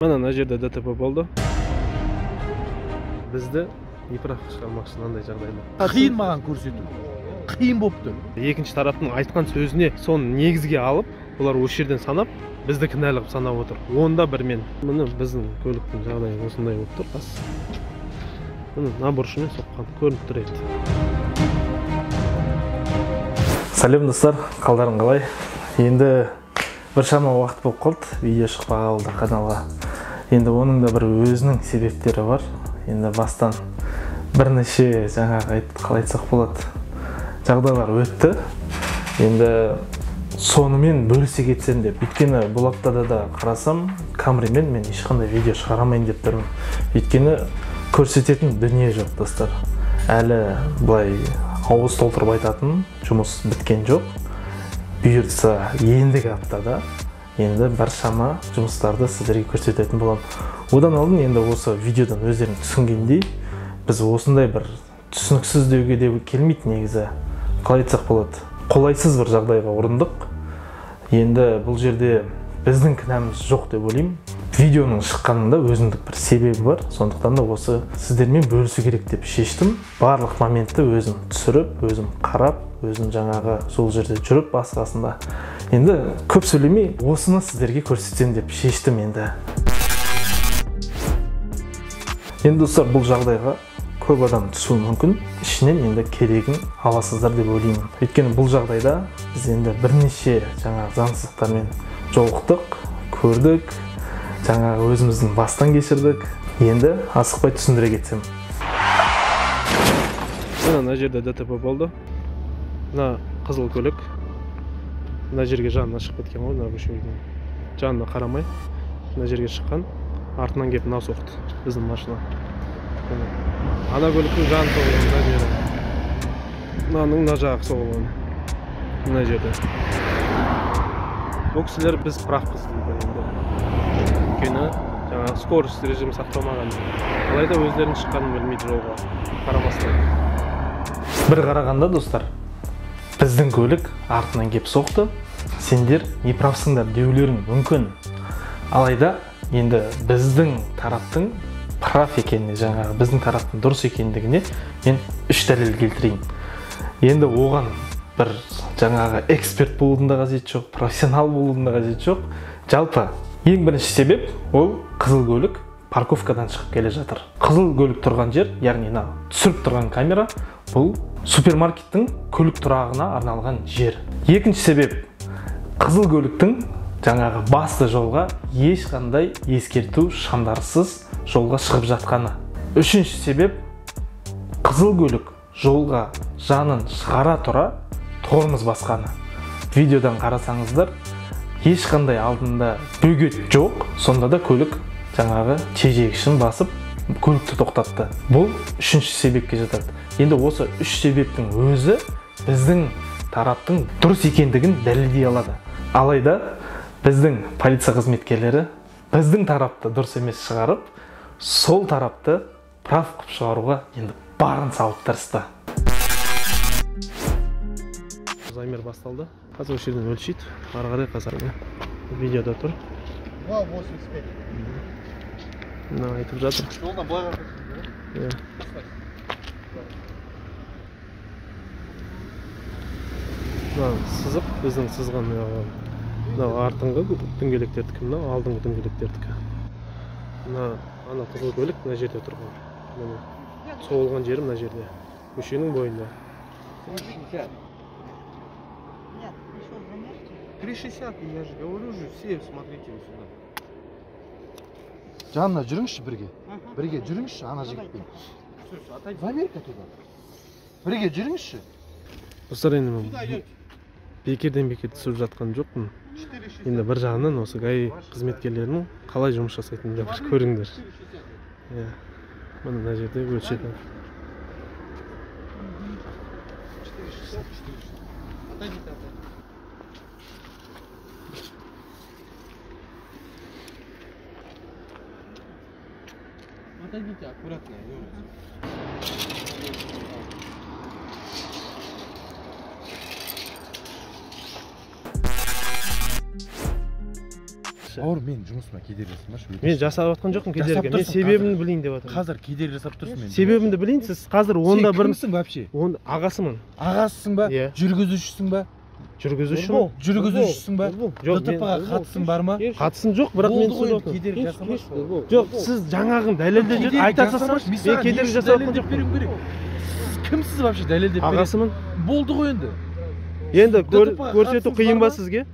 Мына мына жерде ДТП болды. Бізді неправ шығармақшы мынандай жағдайда. Қиын маған көрсету. Қиын болып тұр. Екінші тараптың айтқан сөзіне соны негізге алып, олар осы жерден санап, бізді кінәлі қылып санап отыр. Онда бір мен. Міне біздің көліктің жағдайы осындай болып тұр. Қас. Міне мына бұрышымен соққан көрініп тұр еді. Сәлем достар, қалдарың қалай? Енді біршама уақыт болып қалды, видео шықпай қалды каналға. Енді оның да бір өзінің себептері бар. Енді бастан бірнеше жаңағы қалай айтсақ болады, жағдайлар өтті. Енді сонымен бөлісе кетсем деп. Өйткені бұл аптада да қарасам, Камримен мен ешқандай видео шығарамайын деп тұрмын. Өйткені көрсететін дүние жоқ, достар. Әлі былай ауыз толтырып айтатын жұмыс біткен жоқ. Бұйыртса ендігі аптада енді біршама жұмыстарды сіздерге көрсететін боламын. Одан алдын енді осы видеодан өздерің түсінгендей, біз осындай бір түсініксіз деуге де келмейді негізі. Қалай айтсақ болады? Қолайсыз бір жағдайға ұрындық. Енді бұл жерде біздің кінәміз жоқ деп ойлаймын. Видеоның шыққанында өзіндік бір себебі бар. Сондықтан да осы сіздермен бөлісу керек деп шештім. Барлық моментті өзім түсіріп, өзім қарап, өзім жаңағы сол жерде жүріп басқасында. Енді көп сөйлемей осыны сіздерге көрсетсем деп шештім енді. Енді достар, бұл жағдайға көп адам түсуі мүмкін. Ішінен енді керегін аласыздар деп ойлаймын. Өйткені бұл жағдайда біз енді бірнеше жаңағы заңсыздықтармен жолықтық, көрдік, жаңағы өзіміздің бастан кешірдік. Енді асықпай түсіндіре кетсем. Мына жерде ДТП болды. Мына қызыл көлік мына жерге жанына шығып кеткен ғой, мына көшеге жанына қарамай мына жерге шыққан, артынан келіп мынау соқты біздің машина. Ана көліктің жаны соғылған мына жері, мынаның мына жағы соғылған мына жерде. Бұл кісілер біз правпыз дейді енді. Өйткені жаңағы скорость режимі сақталмаған. Алайда өздерінің шыққанын білмейді жолға қарамастан. Бір қарағанда достар, біздің көлік артынан кеп соқты, сендер неправсыңдар деулерің мүмкін. Алайда енді біздің тараптың прав екеніне, жаңағы біздің тараптың дұрыс екендігіне мен үш дәлел келтірейін. Енді оған бір жаңағы эксперт болудың да қажеті жоқ, профессионал болудың да қажеті жоқ. Жалпы ең бірінші себеп ол қызыл көлік парковкадан шығып келе жатыр. Қызыл көлік тұрған жер, яғни мына түсіріп тұрған камера, бұл супермаркеттің көлік тұрағына арналған жер. Екінші себеп, қызыл көліктің жаңағы басты жолға ешқандай ескерту шамдарсыз жолға шығып жатқаны. Үшінші себеп, қызыл көлік жолға жанын шығара тұра тормоз басқаны. Видеодан қарасаңыздар, ешқандай алдында бөгет жоқ, сонда да көлік жаңағы тежегішін басып көлікті тоқтатты. Бұл үшінші себепке жатады. Енді осы үш себептің өзі біздің тараптың дұрыс екендігін дәлелдей алады. Алайда біздің полиция қызметкерлері біздің тарапты дұрыс емес шығарып, сол тарапты прав қылып шығаруға енді барын салып тырысты. Замер басталды. Қазір осы жерден өлшейді. Ары қарай қазір видеода тұр. 2,85. Мына айтып жатыр. Жолдан былай қарай. Иә. Мына сызық біздің сызған мынау артыңғы дөңгелектердікі, мынау алдыңғы дөңгелектердікі. Мына ана қызыл көлік мына жерде тұрған. Міне соғылған жері мына жерде. Көшенің бойында. 3,60. 3,60, я же говорю же, все смотрите сюда. Жанына жүріңізші бірге. Бірге жүріңізші ана жігітпен. Замерка туда. Бірге жүріңізші. Достар, енді мен бекерден бекер түсіріп жатқан жоқпын. Енді бір жағынан осы ГАИ қызметкерлерінің қалай жұмыс жасайтынын да бір көріңдер. Иә. Міне мына жерде өлшеді. Отойдите аккуратно. айтыңызшы. Бауыр, мен жұмысыма кедергі жасамашы. Мен жасап жатқан жоқпын кедергі. Мен себебін білейін деп жатырмын. Қазір кедергі жасап тұрсың мен. Себебімді білейін, сіз қазір онда бір кімсің вообще? Он ағасымын. Ағасысың ба? Жүргізушісің ба? Жүргізушімін. Жүргізушісің ба? ДТП-ға қатысың бар ма? Қатысым жоқ, бірақ мен түсініп кедергі жасамашы. Жоқ, сіз жаңағын дәлелдеп жүр, айта салсаңыз, мен кедергі жасап жатқан жоқпын. Сіз кімсіз вообще дәлелдеп бересіз? Ағасымын. Болды ғой енді. Енді көрсету қиын ба сізге?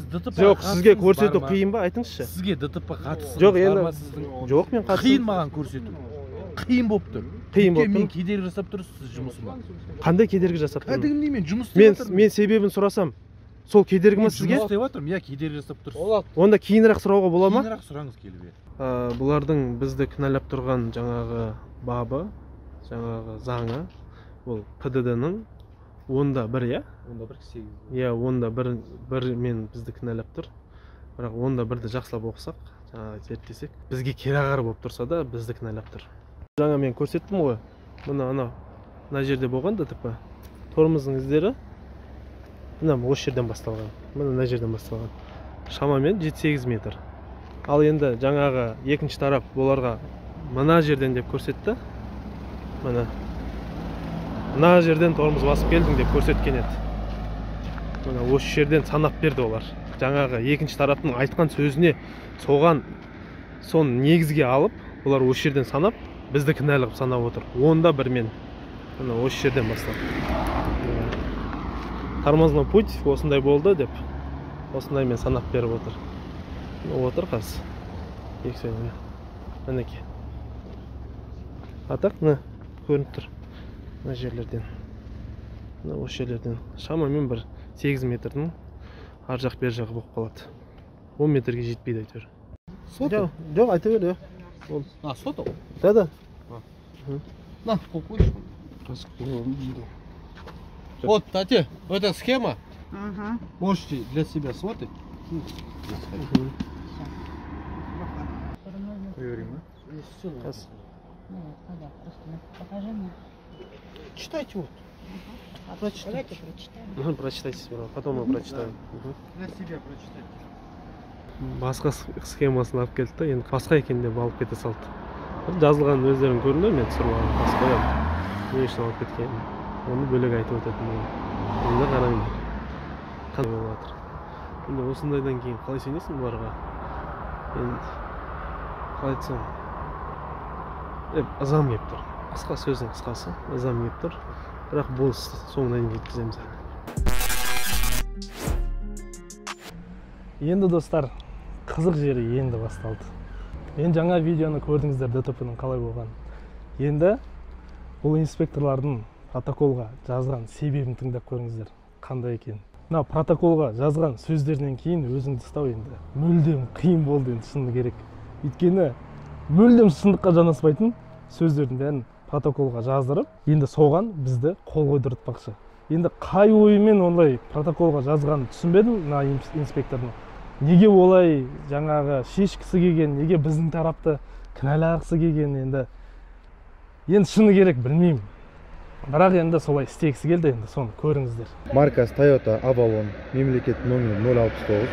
Жоқ, сізге көрсету қиын ба? Айтыңызшы. Сізге ДТП қатысы жоқ бар ма сіздің? Жоқ, мен қатысым. Қиын маған көрсету. Қиын болып тұр. Қиын болып тұр. Мен кедергі жасап тұрсыз сіз жұмысыма. Қандай кедергі жасап тұрмын? Кәдімгідей мен жұмыс істеп жатырмын. Мен себебін сұрасам, сол кедергі ма сізге? Жұмыс істеп жатырмын, иә, кедергі жасап тұрсыз. Онда кейінірек сұрауға бола ма? Кейінірек сұраңыз келіп. Бұлардың бізді кінәлап тұрған жаңағы бабы, жаңағы заңы, ол ПДД-ның 1.1, иә? 1.8. Иә, 1.1 мен бізді кінәлап тұр. Бірақ 1.1-ді жақсылап оқысақ, жаңағы зерттесек, бізге кереғар болып тұрса да бізді кінәлап тұр. Жаңа мен көрсеттім ғой, мына анау мына жерде болған ДТП. Тормоздың іздері мына осы жерден басталған. Мына мына жерден басталған. Шамамен 7-8 метр. Ал енді жаңағы екінші тарап оларға мына жерден деп көрсетті. Мына мына жерден тормоз басып келдің деп көрсеткен еді. Мына осы жерден санап берді олар. Жаңағы екінші тараптың айтқан сөзіне соған соны негізге алып, олар осы жерден санап бізді кінәлі қылып санап отыр. 1.1 мен. Мына осы жерден бастап. Тормозной путь осындай болды деп осындаймен санап беріп отыр. Отыр қазір. Екі. Мінекей. Атақ мына көрініп тұр. Мына жерлерден. Мына осы жерлерден шамамен бір 8 метрдің ар жақ бер жағы болып қалады. 10 метрге жетпейді әйтеуір. Сотый? Жоқ, айта бер, иә. А, сотый? Да, да. На, қойшы. Вот, тәте, эта схема. Ага. Можете для себя смотреть. Проверим, а? Покажи мне. Читайте вот. Прочитайте. Ну, прочитайте сперва, потом мы прочитаем. Для себя прочитайте. Басқа схемасын алып келді да, енді басқа екен деп алып кете салды. Жазылған өздерің көрінді, мен түсіріп алып басқа қоямын. Не үшін алып кеткенін. Оны бөлек айтып өтетін боламын. Енді қараңдар. Қандай болып жатыр. Енді осындайдан кейін қалай сенесің бұларға? Енді қалай айтсам, ызам келіп тұр. Қысқа сөздің қысқасы, ызам келіп тұр. Бірақ бұл соңына дейін жеткіземіз әлі. Енді достар, қызық жері енді басталды. Мен жаңа видеоны көрдіңіздер, ДТП-ның қалай болғанын. Енді бұл инспекторлардың протоколға жазған себебін тыңдап көріңіздер, қандай екен. Мына протоколға жазған сөздерінен кейін өзіңді ұстау енді мүлдем қиын болды енді, шыны керек. Өйткені мүлдем шындыққа жанаспайтын сөздердің бәрін протоколға жаздырып, енді соған бізді қол қойдыртпақшы. Енді қай ойымен ондай протоколға жазғанын түсінбедім мына инспектордың. Неге олай жаңағы шешкісі келген, неге біздің тарапты кінәлағысы келген, енді шыны керек білмеймін. Бірақ енді солай істегісі келді, енді соны көріңіздер. Маркасы Toyota Avalon, мемлекет номері 069.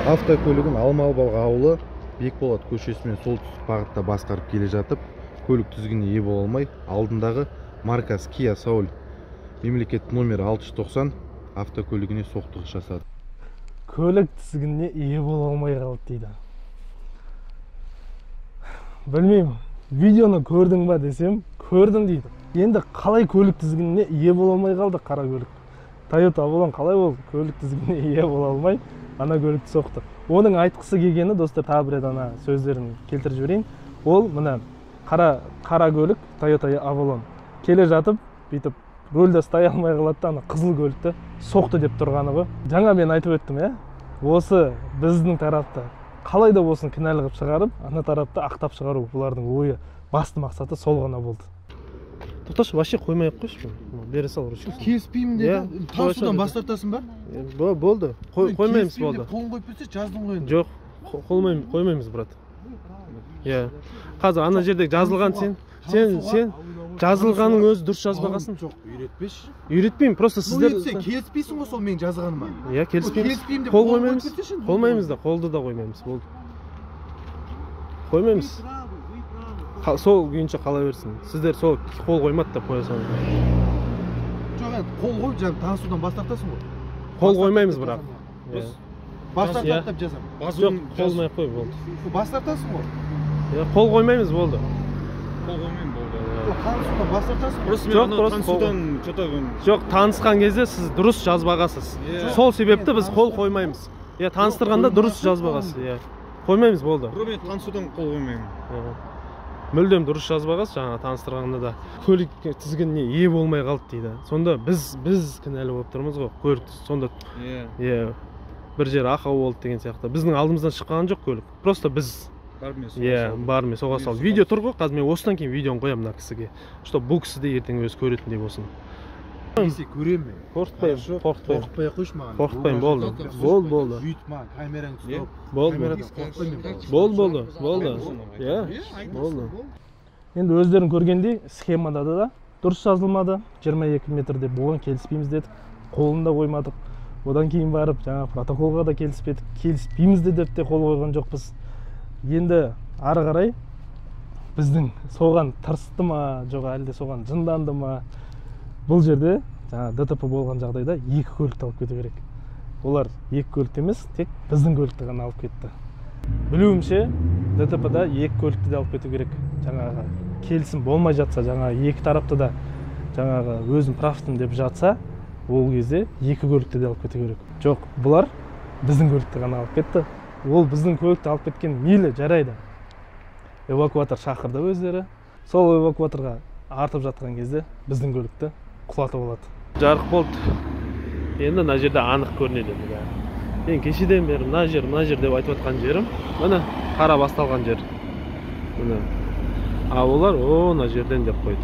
Автокөлігін Алмалы Балға ауылы Бекболат көшесімен солтүстік бағытта басқарып келе жатып, көлік тізгініне ие бола алмай, алдындағы маркасы Kia Soul, мемлекет номері 690 автокөлігіне соқтығыс жасады. Көлік тізгініне ие бола алмай қалды дейді. Білмеймін, видеоны көрдің ба десем, көрдім дейді. Енді қалай көлік тізгініне ие бола алмай қалды қара көлік? Toyota Avalon қалай болды? Көлік тізгініне ие бола алмай, ана көлікті соқты. Оның айтқысы келгені, достар, тағы бір рет ана сөздерін келтіріп жіберейін. Ол мына қара көлік Toyota Avalon келе жатып, бүйтіп рөлді ұстай алмай қалады да, ана қызыл көлікті соқты деп тұрғаны ғой. Жаңа мен айтып өттім, иә? Осы біздің тарапта қалай да болсын кінәлі қылып шығарып, ана тарапты ақтап шығару, бұлардың ойы, басты мақсаты сол ғана болды. Тоқташы, вообще қоймай ақ қойшы. Бере сал ручкасын. Келіспеймін деді. Танысудан бас тартасың ба? Болды. Қоймаймыз болды. Қолын қойып берсе, жаздың ғой енді. Жоқ, қоймаймыз, брат. Иә. Қазір ана жерде жазылған сен жазылғанның өзі дұрыс жазбағансың. Жоқ, үйретпеші. Үйретпеймін, просто сіздер сен келіспейсің ғой сол менің жазғаныма. Иә, келіспейміз. Қол қоймаймыз. Қоймаймыз да, қолды да қоймаймыз. Болды. Қоймаймыз. Сол күйінше қала берсін. Сіздер сол қол қоймады деп қоя салыңыздар. Жоқ, енді қол қойып жаңа танысудан бас тартасың ғой. Қол қоймаймыз бірақ. Бас тартады деп жазамын. Жоқ, қоймай қой, болды. Бас тартасың ғой. Иә, қол қоймаймыз, болды. Қол қоймаймын, болды. Танысудан бас тартасың ғой. Просто мен танысудан что-то. Жоқ, танысқан кезде сіз дұрыс жазбағансыз. Сол себепті біз қол қоймаймыз. Иә, таныстырғанда дұрыс жазбағансыз. Иә. Қоймаймыз, болды. Жоқ, мен танысудан қол қоймаймын. Мүлдем дұрыс жазбағансыз, жаңа таныстырғанда да көлік тізгініне ие болмай қалды дейді. Сонда біз кінәлі болып тұрмыз ғой, көлік сонда. Иә. Бір жері ақау болды деген сияқты. Біздің алдымыздан шыққан жоқ көлік. Просто біз иә, бармен соға салды. Видео тұр ғой, қазір мен осыдан кейін видеоны қоямын мына кісіге, чтобы бұл кісі де ертең өзі көретіндей болсын. Несе көремін мен. Қорқытпаймын, қорқытпаймын. Қорқытпай ақ қойшы маған. Қорқытпаймын, болды. Болды, болды. Бүйтіп маған камераңды ұстап. Болды. Камерадан қорықпаймын мен. Болды, болды, болды. Иә, болды. Енді өздерің көргендей схемада да дұрыс жазылмады. 22 метр деп оған келіспейміз дедік. Қолын да қоймадық. Одан кейін барып жаңа протоколға да келіспедік. Келіспейміз де деп те қол қойған жоқпыз. Енді ары қарай біздің соған тырысты ма, жоқ әлде соған жынданды ма, бұл жерде жаңа ДТП болған жағдайда екі көлікті алып кету керек. Олар екі көлікті емес, тек біздің көлікті ғана алып кетті. Білуімше, ДТП-да екі көлікті де алып кету керек. Жаңағы келісім болмай жатса, жаңағы екі тарапты да жаңағы өзім правтым деп жатса, ол кезде екі көлікті де алып кету керек. Жоқ, бұлар біздің көлікті ғана алып кетті. Ол біздің көлікті алып кеткен мейлі, жарайды. Эвакуатор шақырды өздері. Сол эвакуаторға артып жатқан кезде біздің көлікті құлатып алады. Жарық болды. Енді мына жерде анық көрінеді енді бәрі. Мен кешеден бері мына жер, мына жер деп айтып жатқан жерім, міне қара басталған жер. Міне. А олар о, мына жерден деп қойды.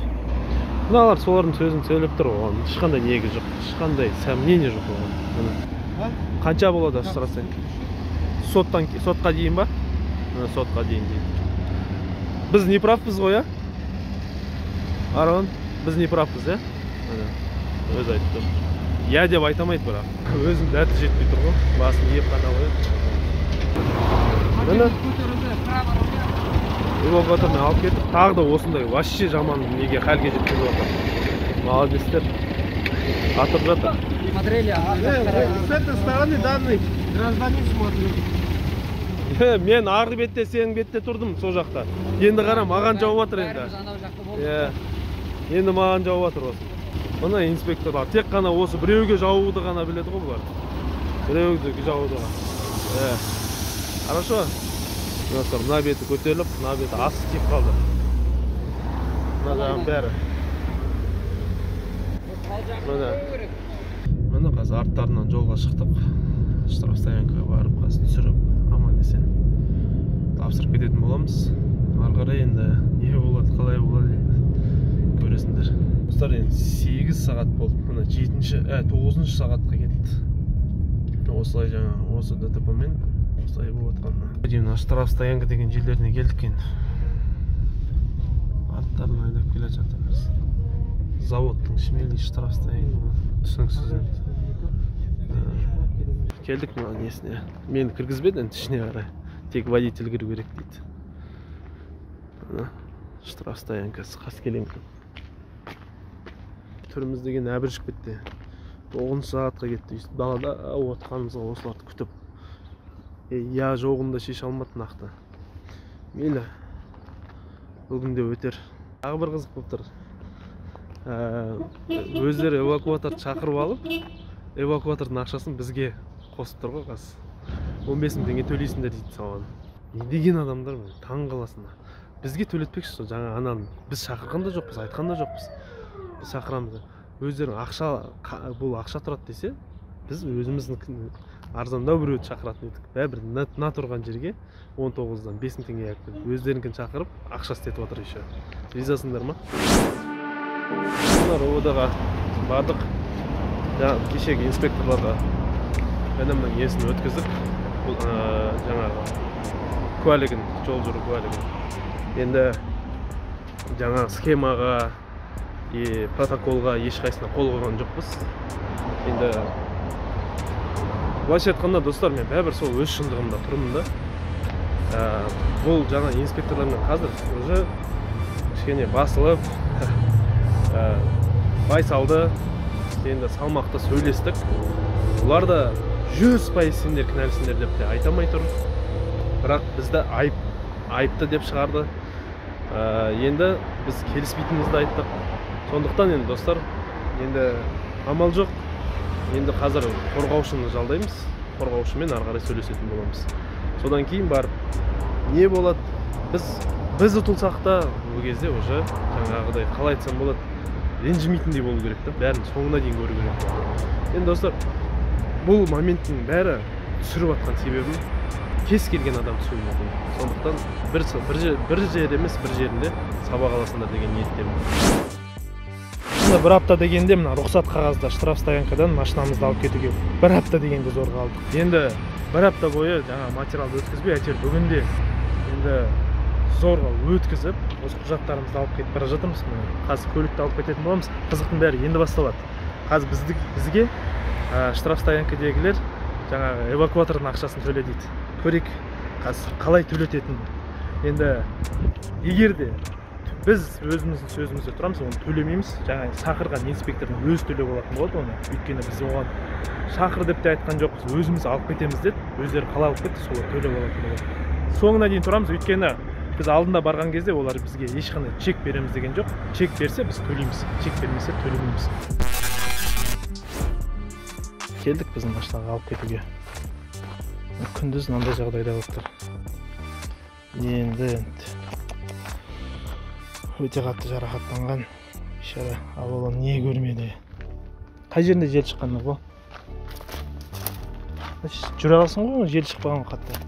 Мыналар солардың сөзін сөйлеп тұр, оған ешқандай негіз жоқ, ешқандай сомнение жоқ оған. Міне. Қанша болады штрафстоянка? Соттан, сотқа дейін ба? Міне, сотқа дейін дейді. Біз не правпыз ғой, а? Арон, біз не правпыз, иә? Міне, өзі айтып тұр. Я деп айта алмайды бірақ. Өзім дәті жетпей тұр ғой, басын иіп қана қояды. Міне. Эвакуатормен алып кетіп, тағы да осындай вообще жаман неге халге жеткізіп жатыр. Молодецтер. Атып жатыр. С этой стороны данный гражданин смотрит. Мен арғы бетте, сенің бетте тұрдым сол жақта. Енді қара, маған жауып жатыр енді. Иә. Енді маған жауып жатыр осы. Мына инспекторлар тек қана осы біреуге жауды ғана біледі ғой бұлар. Біреуге жауды ғана. Иә. Хорошо. Достар, мына беті көтеріліп, мына беті асты тиіп қалды. Мына жағының бәрі. Міне. Міне қазір арттарынан жолға шықтық. Штрафстоянкаға барып қазір түсіріп, аман есен тапсырып кететін боламыз. Ары қарай енді не болады, қалай болады енді көресіңдер. Достар, енді 8 сағат болды. Міне 9 сағатқа кетті. Осылай жаңа осы ДТП-мен осылай болып жатқан. Мына штрафстоянка деген жерлеріне келдік енді. Арттарын айдап келе жатырмыз. Заводтың шмели штрафстоянка түсініксіз енді. Келдік мына несіне. Мені кіргізбеді енді ішіне қарай. Тек водитель кіру керек дейді. Мына штрафстоянкасы Қаскелең. Түріміз деген әбіржіп кетті. 9 сағатқа кетті. Өйстіп далада отқанымызға осыларды күтіп. Я жоғын да шеше алмады нақты. Мейлі. Бүгін де өтер. Тағы бір қызық болып тұр. Өздері эвакуаторды шақырып алып, эвакуатордың ақшасын бізге қосып тұр ғой қазір. 15 мың теңге төлейсіңдер дейді саған. Не деген адамдар, таң қаласың. Бізге төлетпекші сол жаңа ананы. Біз шақырған да жоқпыз, айтқан да жоқпыз. Біз шақырамыз. Өздерің ақша, бұл ақша тұрады десе, біз өзіміздің арзандау біреуді шақыратын едік. Бәрібір на тұрған жерге 19-дан 5 мың теңге алып келіп, өздерінікін шақырып, ақша істетіп отыр еще. Ризасыңдар ма? Мына РОВД-ға бардық. Жаңа кешегі инспекторларға інімнің есін өткіздік. Бұл, жаңағы Куәлігін, жол жүру куәлігін. Енді жаңа схемаға и протоколға ешқайсысына қол қойған жоқпыз. Енді былайша айтқанда, достар, мен бәрібір сол өз шындығымда тұрмын да. Бұл жаңа инспекторлармен қазір уже кішкене басылып, байсалды, енді салмақты сөйлестік. Олар да 100% сендер кінәлісіңдер деп те айта алмай тұр. Бірақ бізді айыпты деп шығарды. Енді біз келіспейтінімізді айттық. Сондықтан енді достар, енді амал жоқ. Енді қазір қорғаушыны жалдаймыз. Қорғаушымен ары қарай сөйлесетін боламыз. Содан кейін барып не болады? Біз ұтылсақ та ол кезде уже жаңағыдай қалай айтсам болады, ренжімейтіндей болу керек та, бәрін соңына дейін көру керек. Енді достар, бұл моменттің бәрі түсіріп жатқан себебім кез келген адам түсуі мүмкін. Сондықтан бір жер емес, бір жерінде сабақ аласыңдар деген ниеттемін. Бір апта дегенде мына рұқсат қағазда штрафстоянкадан машинамызды алып кетуге бір апта дегенде зорға алдық. Енді бір апта бойы жаңа материалды өткізбей, әйтеуір бүгінде енді зорға өткізіп, осы құжаттарымызды алып кетіп бара жатырмыз. Қазір көлікті алып кететін боламыз. Қызықтың бәрі енді басталады. Қазір бізге штрафстоянкадегілер жаңағы эвакуатордың ақшасын төле дейді. Көрейік, қазір қалай төлететінін. Енді егер де біз өзіміздің сөзімізде тұрамыз, оны төлемейміз. Жаңа шақырған инспектордың өзі төлеп алатын болады оны. Өйткені біз оған шақыр деп те айтқан жоқпыз, өзіміз алып кетеміз деді. Өздері қалай алып кетті, солар төлеп алатын болады. Соңына дейін тұрамыз, өйткені біз алдында барған кезде олар бізге ешқандай чек береміз деген жоқ. Чек берсе біз төлейміз, чек бермесе төлемейміз. Келдік біздің машинаға алып кетуге. Күндіз мынандай жағдайда болып тұр. Енді өте қатты жарақаттанған бейшара. Ал ол не көрмеді? Қай жерінде жел шыққан бұл? Жүре аласың ғой, жел шықпаған қатты.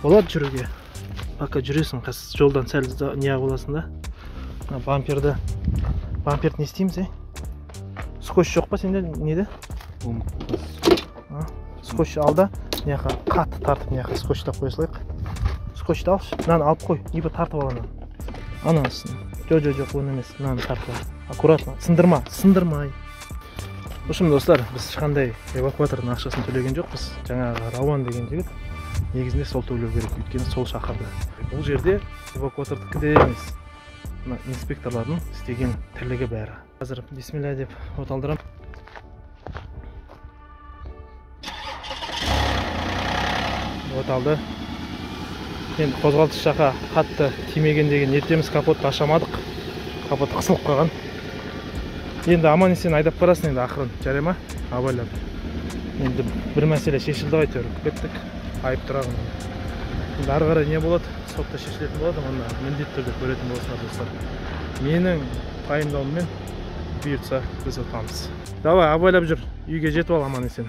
Болады жүруге. Пока жүресің, қазір жолдан сәл не боласың да. Мына бамперді не істейміз, е? Скотч жоқ па сенде неде? Скотч ал да, мына жаққа қатты тартып, мына жаққа скотчтап қоя салайық. Скотчты алшы, мынаны алып қой, либо тартып ал ананы. Ананысын. Жоқ, оны емес, мынаны тартып ал. Аккуратно, сындырма, сындырмай. В общем, достар, біз ешқандай эвакуатордың ақшасын төлеген жоқпыз. Жаңағы Рауан деген жігіт негізінде сол төлеу керек, өйткені сол шақырды. Бұл жерде эвакуатордікі де емес. Мына инспекторлардың істеген тірлігі бәрі. Қазір бисмилля деп от алдырам. От алды. Енді қозғалтқыш жаққа қатты тимеген деген ниеттеміз, капотты ашамадық. Капот қысылып қалған. Енді аман есен айдап барасың енді ақырын, жарай ма? Абайлап. Енді бір мәселе шешілді ғой, әйтеуір кеттік. Айып тұрағын. Енді ары қарай не болады? Сотта шешілетін болады, оны міндетті түрде көретін боласыңдар, достар. Менің пайымдауыммен бұйыртса біз ұтамыз. Давай, абайлап жүр. Үйге жетіп ал аман есен.